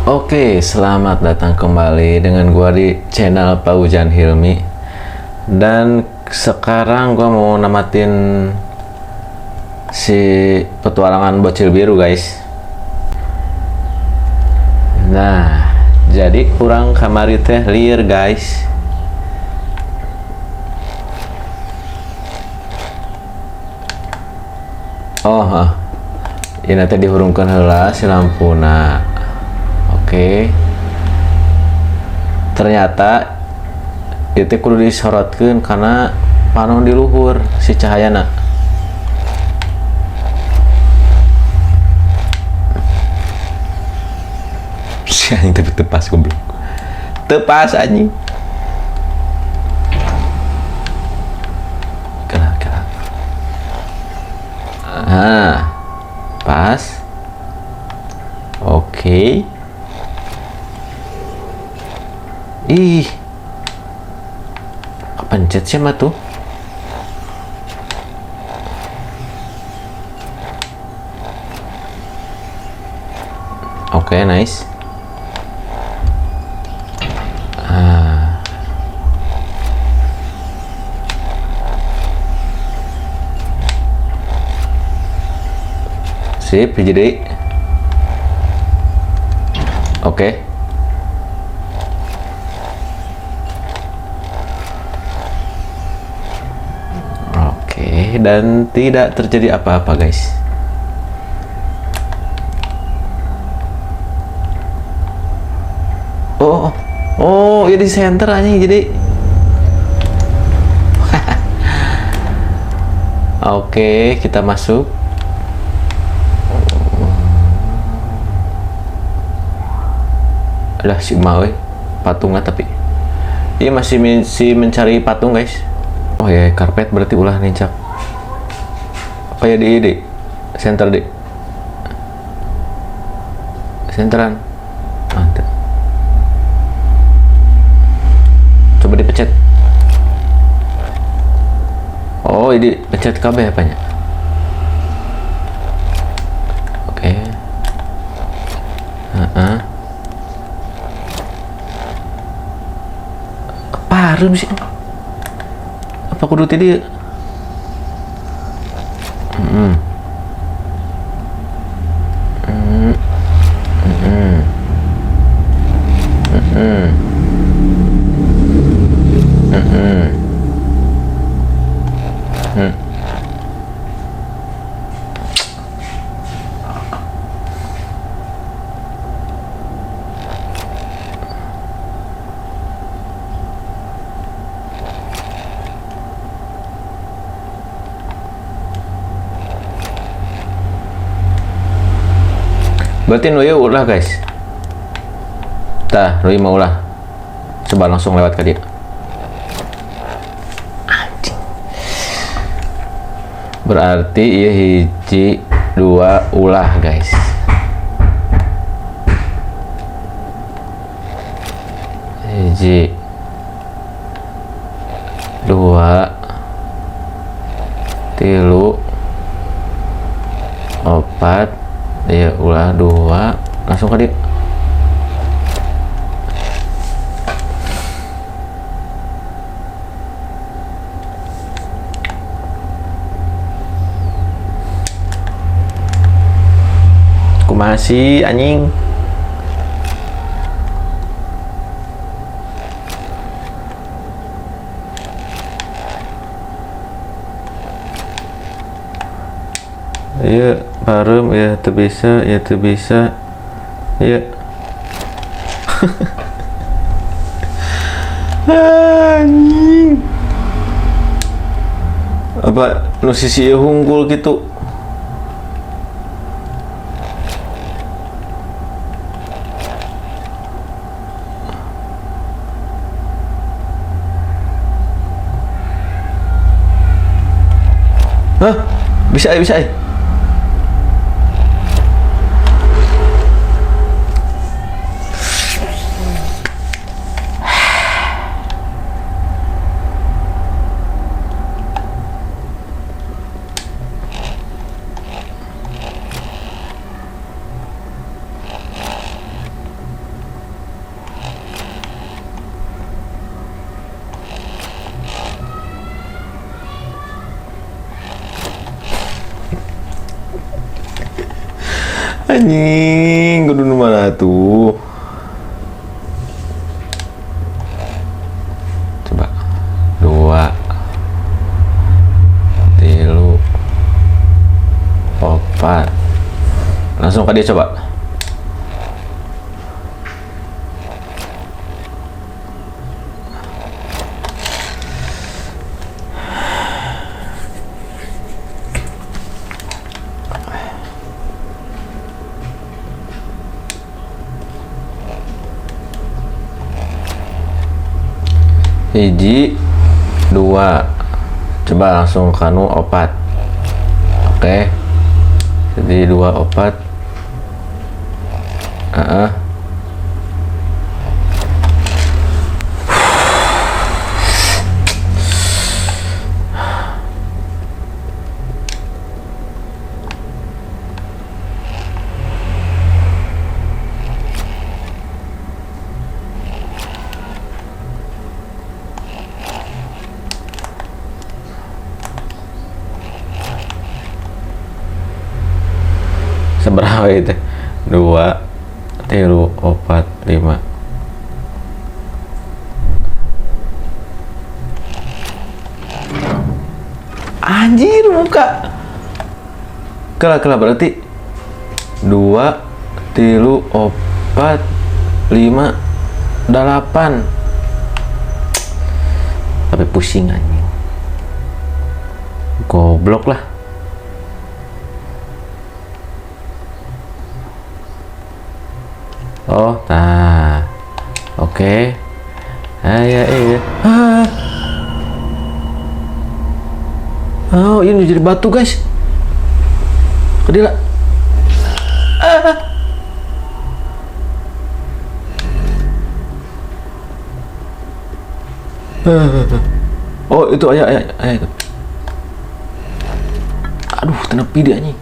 Oke, selamat datang kembali dengan gua di channel Paujan Hilmi. Dan sekarang gua mau namatin si petualangan bocil biru, guys. Nah, jadi kurang kamari teh liar, guys. Oh, ah. Ini nanti dihurungkan heula si lampuna. Oke. Ternyata itu kudu disorotkeun karena panon di luhur si cahayana. Si anjing tapi tepas goblok. Tepas anjing. Kela kela. Ah. Pas. Oke. Ih. Kepencet siapa tuh? Oke, nice. Ah. Sip, jadi. Oke. Oke, dan tidak terjadi apa-apa, guys. Oh, oh, oh, ya di center aja jadi. Oke, kita masuk. Alah si mau patungnya tapi. Dia masih mencari patung, guys. Oh ya, karpet berarti ulah nincak. Apa ya di ide? Center di. Senteran. Mantap. Coba dipencet. Oh, ini pencet KB apanya? Oke. Heeh. Keparum sih. Apa kudu tadi? Hmm. Hmm. Hmm. Hmm. Hmm. Hmm. Berarti nu ieu ulah, guys. Tah, nu ieu mah ulah. Coba langsung lewat ke dia. Anjing. Berarti ieu hiji dua ulah, guys. Hiji dua tilu opat, ya ulah dua, langsung ke dia. Kumasi anjing. Iya, barem ya teu bisa, ya teu bisa. Iya. Anjing. Apa nu sisi ieu hungkul gitu? Hah? Bisa, bisa. Anjing, kudu nu mana tuh? Coba 2 3 4. Langsung ke dia coba. Hiji, 2. Coba langsung kanu 4. Oke. Jadi 2 4. Heeh. Seberapa itu? 2 3 4 5. Anjir, buka. Kela berarti 2 3 4 5 8. Tapi pusing anjing. Goblok lah. Oh, nah. Oke. Ah, ya, iya. Ah. Oh, ini jadi batu, guys. Kedila. Ah. Oh, itu ayah itu. Aduh, tenepi dia anjing.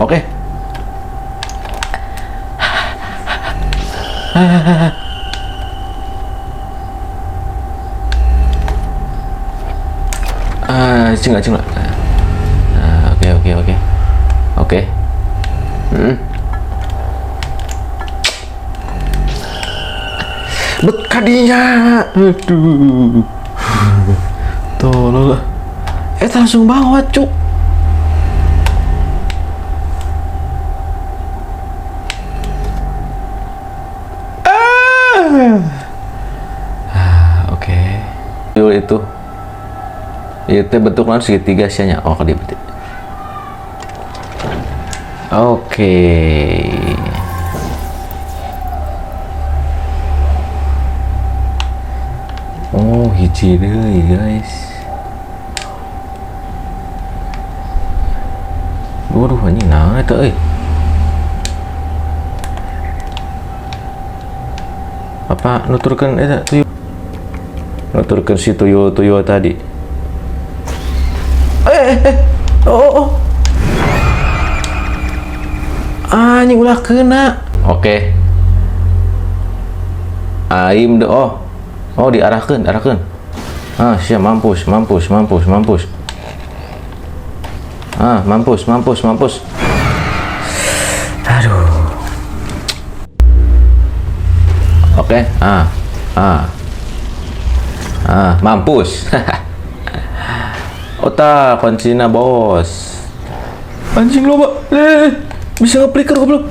Oke. Ah, cing lah. Nah, oke. Oke. Bekadinya. Aduh. Tolol lah. Langsung bawa, cuk. Oke. Itu bentuk langsung segitiga sianya. Oh, kali berarti. Oke. Oh, hiji deui, guys. Waduh, anjing naon eta euy? Apa nuturkeun eta tuyul? Nuturkeun si tuyul-tuyul tadi. Oh. Anjing ulah kena. Oke. Aim de oh. Oh, diarahkeun, arahkeun. Ah, siap, mampus. Ah, mampus. Aduh. Oke, ah. Ah, mampus. Otak kuncina bos. Anjing loba. Bisa nge-flicker goblok.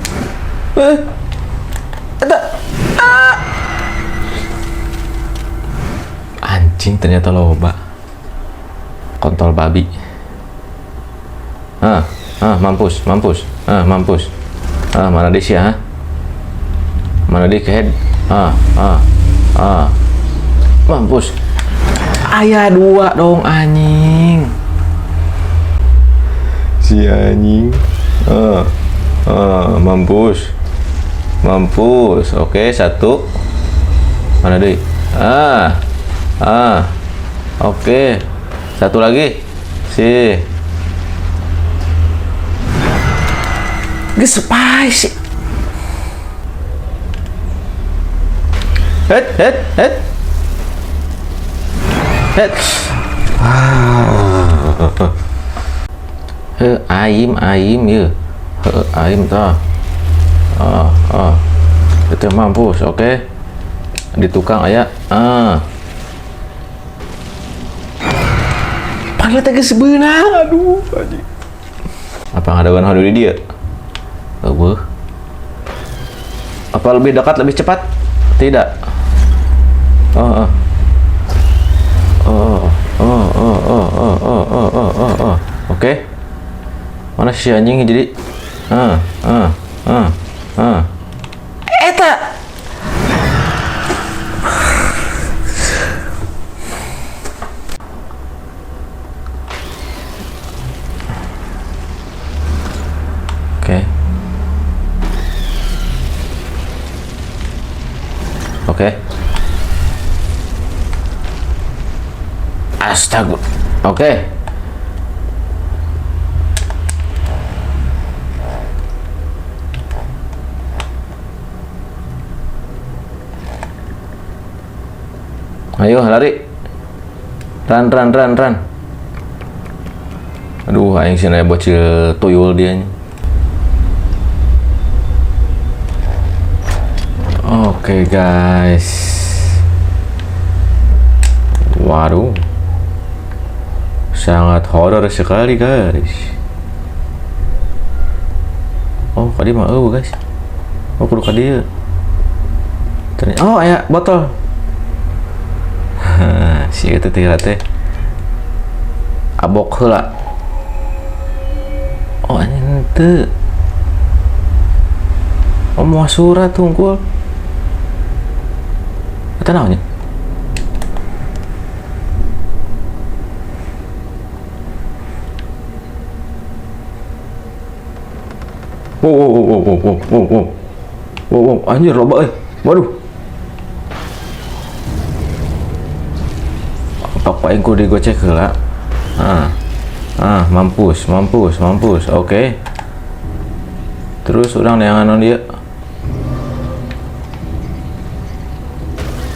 Eta. Ah. Anjing ternyata loba. Kontol babi. Ah, mampus. Ah, mampus. Ah, mana dia sih, ha? Mana dia ke head? Ah. Mampus. Ayah 2 dong anjing. Si anjing. Mampus. Oke, 1. Mana deh? Ah. Oke. 1 lagi. Si. Geus spicy. Het. Het. Heh, aim aim ye. Heh, aim tah. Ah, ah. Itu mampus, oke. Okay. Di tukang aya. Ah. Panggil teh geus beunang, aduh anjing. Apa ngadawan hadu di dia? Eueuh. Apa lebih dekat lebih cepat? Tidak. Oh, oh. Oh, oh, oh, oh, oh, oh, oh, oh, oh, oh. Oke. Mana si anjing jadi? Ah, ah, ah, ah. Eta. Oke. Oke. Astaga. Oke. Ayo lari. Run run run run. Aduh, aing sih aya bocil tuyul dia. Oke, guys. Waduh. Sangat horor sekali, guys. Oh, tadi mah eueuh, guys. Oh, kudu ka dieu. Ternyata oh, aya botol. Si itu teh teh abok heula. Oh, anjing teu. Oh, mau surat tungkul. Eta naon nya? Wow, wow, wow, wow, wow, wow, wow, wow, wow, anjir loba euy. Waduh. Apa aing kudu digocek heula? Ah. Ah, mampus, mampus, mampus. Oke. Okay. Terus urang neangan naon dieu?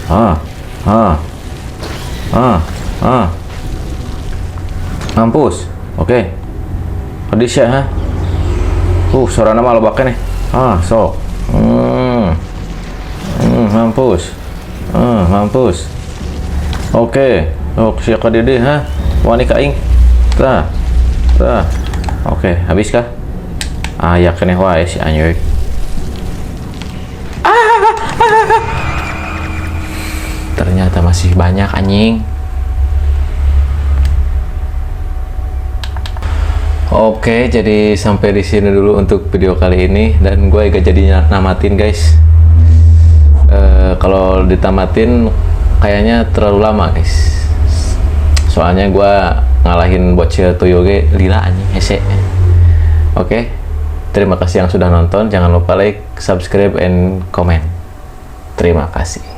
Ah, ah. Ah, ah. Mampus. Oke. Okay. Kondisi ha. Suarana mah loba keneh. Ah, sok. Mampus. Mampus. Oke. Oh, sia ka dieu ha. Wani ka aing. Tah. Tah. Oke, habis kah? Ah, ya keneh wae si anjing. Ternyata masih banyak anjing. Oke, jadi sampai di sini dulu untuk video kali ini dan gue gak jadi namatin guys. Kalau ditamatin kayaknya terlalu lama guys. Soalnya gue ngalahin bocil tuyul ge lila anjing hese. Oke, terima kasih yang sudah nonton. Jangan lupa like, subscribe, and comment. Terima kasih.